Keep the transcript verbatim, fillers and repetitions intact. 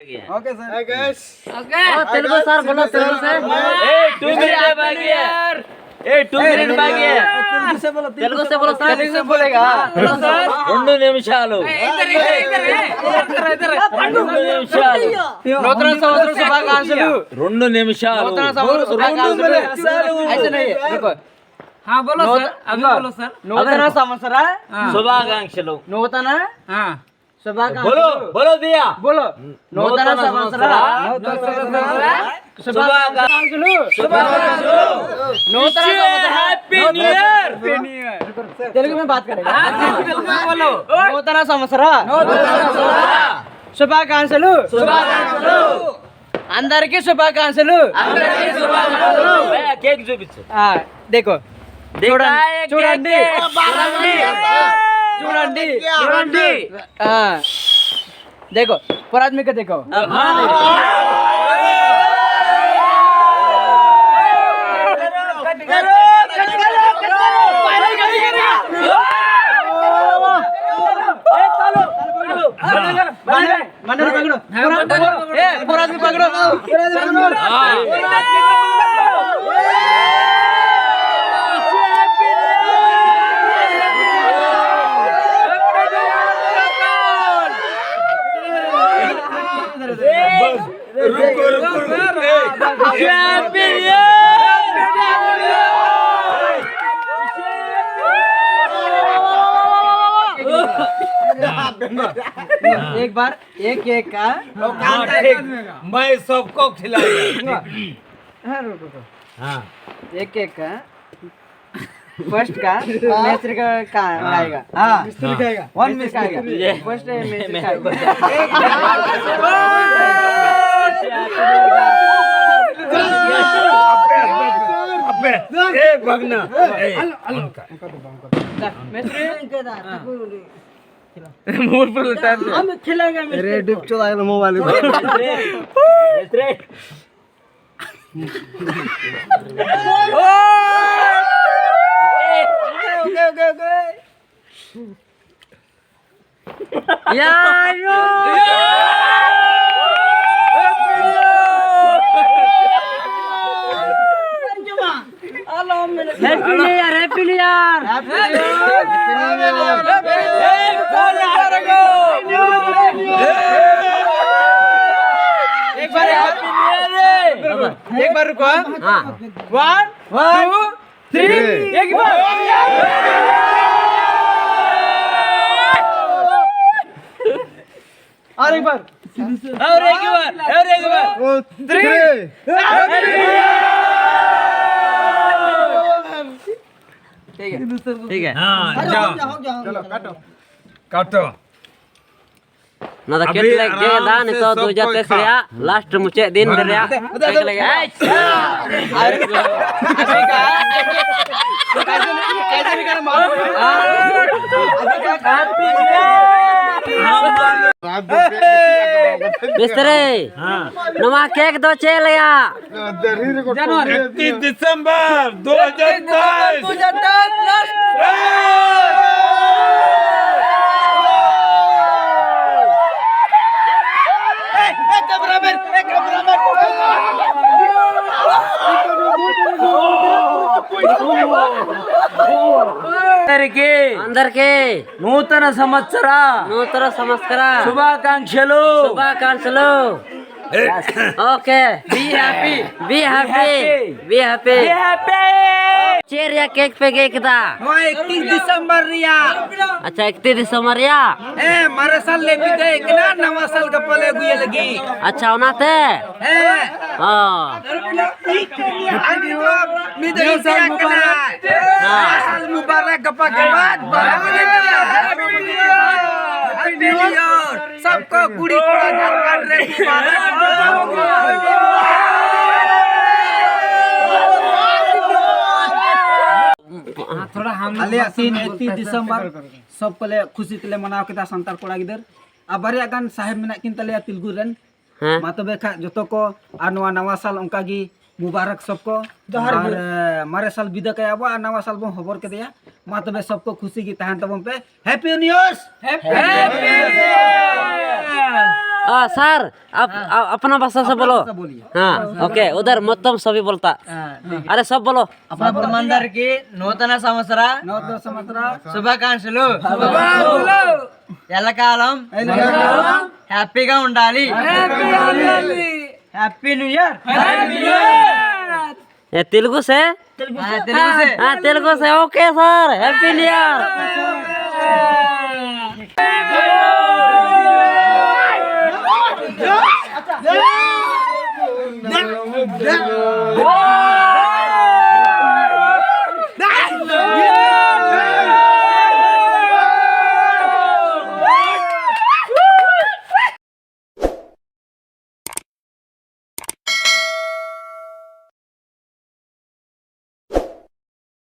Okay sir. Telugu sir, బోలో Telugu sir. A, to minute बाकी है. ए, टू मिनट बाकी है. తెలుగు సార్, బోలో సార్. తెలుగు సార్ బోలేగా. రెండు నిమిషాలు. రెండు నిమిషాలు. నూతన సంవత్సర శుభాకాంక్షలు. రెండు నిమిషాలు. నూతన సంవత్సర శుభాకాంక్షలు. ऐसे नहीं है, रुको. हाँ, बोलो सर, अभी बोलो सर. నూతన సంవత్సర శుభాకాంక్షలు. నూతన శుభాకాంక్షలు. बोलो, बोलो दिया. बोलो. నూతన సంవత్సర శుభాకాంక్షలు. నూతన సంవత్సర. Happy New Year. తెలుగు में बात करेगा. తెలుగు में बोलो. నూతన సంవత్సర శుభాకాంక్షలు. అందరికీ శుభాకాంక్షలు. కేక్ చూపించు. देखो. చూడండి, చూడండి. చూడండి. ఆ. देखो, पूरा आदमी को देखो. मन्नू पकड़ो. पूरा, ए, पूरा आदमी पकड़ो. पूरा आदमी पकड़ो. रुको, रुको, रुको. ए, एक बार एक एक का. हाँ, ठीक. मैं सबको खिलाऊंगा. हाँ, रुको, रुको. हाँ. एक एक का. फर्स्ट का. मिस्त्री का, का आएगा. हाँ. मिस्त्री खाएगा. वन मिस्त्री खाएगा. फर्स्ट मिस्त्री खाएगा. अबे, अबे, ए, भागना. ए, उनका. मिस्त्री. मूड पर उतार दे. हम खिलाएंगे मिस्त्री. अरे, डिप चला मोबाइल. एक बार रुको, हाँ। हाँ। One, one, two, three। एक बार। और एक बार। और एक बार, और एक बार। Three। ठीक है, ठीक है। हाँ, जाओ। चलो, काटो। काटो। ᱱᱚᱣᱟ ᱫᱚ ᱠᱮᱴ ᱞᱮᱜ ᱜᱮ ᱫᱟ, ᱱᱤᱛᱚᱜ ᱫᱩ ᱦᱟᱡᱟᱨ ᱛᱮᱭᱤᱥ ᱨᱮᱭᱟᱜ ᱞᱟᱥᱴ ᱢᱩᱪᱟᱹᱫ ᱫᱤᱱ ᱨᱮᱭᱟᱜ ᱠᱮᱴ ᱞᱮᱜ ᱜᱮ᱾ ᱢᱤᱥᱛᱨᱤ, ᱱᱚᱣᱟ ᱠᱮᱠ ᱫᱚ ᱪᱮᱫ ᱞᱮᱭᱟ? ᱮᱠᱛᱤᱥ ᱫᱤᱥᱚᱢᱵᱚᱨ ᱫᱩ ᱦᱟᱡᱟᱨ ᱛᱮᱭᱤᱥ᱾ అందరికీ అందరికీ నూతన సంవత్సర నూతన సంవత్సర శుభాకాంక్షలు. శుభాకాంక్షలు. Okay. Be happy. Be happy. Be happy. Be happy. ᱪᱮᱫ ᱨᱮᱭᱟᱜ ᱠᱮᱠ ᱯᱮ ᱜᱮᱫ ᱠᱮᱫᱟ? ᱱᱚᱣᱟ ᱮᱠᱛᱤᱥ ᱰᱤᱥᱮᱢᱵᱚᱨ ᱨᱮᱭᱟᱜ᱾ ᱟᱪᱪᱷᱟ, ᱮᱠᱛᱤᱥ ᱰᱤᱥᱮᱢᱵᱚᱨ ᱨᱮᱭᱟᱜ᱾ ᱦᱮᱸ, ᱢᱟᱨᱮ ᱥᱟᱞ ᱞᱮ ᱵᱤᱫᱟᱹᱭ ᱠᱟᱱᱟ, ᱱᱟᱣᱟ ᱥᱟᱞ ᱜᱟᱯᱟ ᱞᱮ ᱟᱹᱜᱩᱭᱟ ᱞᱟᱹᱜᱤᱫ᱾ ᱟᱪᱪᱷᱟ, ᱚᱱᱟᱛᱮ? ᱦᱮᱸ᱾ ᱚ᱾ ᱟᱨ ᱱᱤᱛᱚᱜ ᱢᱤᱫ ᱫᱷᱟᱣ ᱤᱧ ᱞᱟᱹᱭᱟᱜ ᱠᱟᱱᱟ᱾ ᱦᱮᱸ᱾ ᱱᱟᱣᱟ ᱥᱟᱞ ᱢᱩᱵᱟᱨᱟᱠ, ᱜᱟᱯᱟ ᱜᱮ ᱵᱟᱫ ᱵᱟᱨᱟ᱾ Happy New Year. सबको कुड़ी कोड़ा झारखंड रे मुबारक। ᱟᱞᱮᱭᱟᱜ ᱫᱤᱱ ᱮᱠᱛᱤᱥ ᱰᱤᱥᱮᱢᱵᱚᱨ ᱥᱚᱵ ᱠᱚᱞᱮ ᱠᱷᱩᱥᱤ ᱛᱮᱞᱮ ᱢᱟᱱᱟᱣ ᱠᱮᱫᱟ ᱥᱟᱱᱛᱟᱲ ᱠᱚᱲᱟ ᱜᱤᱫᱟᱹᱨ᱾ ᱟᱨ ᱵᱟᱨᱭᱟ ᱜᱟᱱ ᱥᱟᱦᱮᱵ ᱢᱮᱱᱟᱜ ᱠᱤᱱ ᱛᱟᱞᱮᱭᱟ ᱛᱤᱞᱜᱩ ᱨᱮᱱ᱾ ᱦᱮᱸ᱾ ᱢᱟ ᱛᱚᱵᱮ ᱠᱷᱟᱡ ᱡᱚᱛᱚ ᱠᱚ ᱟᱨ ᱱᱚᱣᱟ ᱱᱟᱣᱟ ᱥᱟᱞ ᱚᱱᱠᱟ ᱜᱮ ᱢᱩᱵᱟᱨᱟᱠ ᱥᱚᱵ ᱠᱚ᱾ ᱡᱚᱦᱟᱨ ᱟᱨ, ᱜᱮ᱾ ᱮ, ᱢᱟᱨᱮ ᱥᱟᱞ ᱵᱤᱫᱟᱹ ᱠᱟᱭᱟ ᱵᱚ ᱟᱨ ᱱᱟᱣᱟ ᱥᱟᱞ ᱵᱚᱱ ᱦᱚᱵᱚᱨ ᱠᱮᱫᱮᱭᱟ᱾ ᱢᱟ ᱛᱚᱵᱮ ᱥᱚᱵ ᱠᱚ ᱠᱷᱩᱥᱤ ᱜᱮ ᱛᱟᱦᱮᱱ ᱛᱟᱵᱚᱱ ᱯᱮ᱾ Happy New Year! आ, सर, आप, आप अपना भाषा से बोलो। अपना भाषा बोलिए। हाँ, ओके, उधर मतलब सभी बोलता। हाँ, ठीक है। अरे, सब बोलो। अपना బృందందరికీ నూతన సంవత్సర నూతన సంవత్సర శుభాకాంక్షలు. శుభాకాంక్షలు. ఎల్లకాలం ఎల్లకాలం హ్యాపీగా ఉండాలి. హ్యాపీగా ఉండాలి. Happy New Year. Happy New Year. ए, तेलुगु से? तेलुगु से। हाँ, तेलुगु से। OK sir, Happy New Year.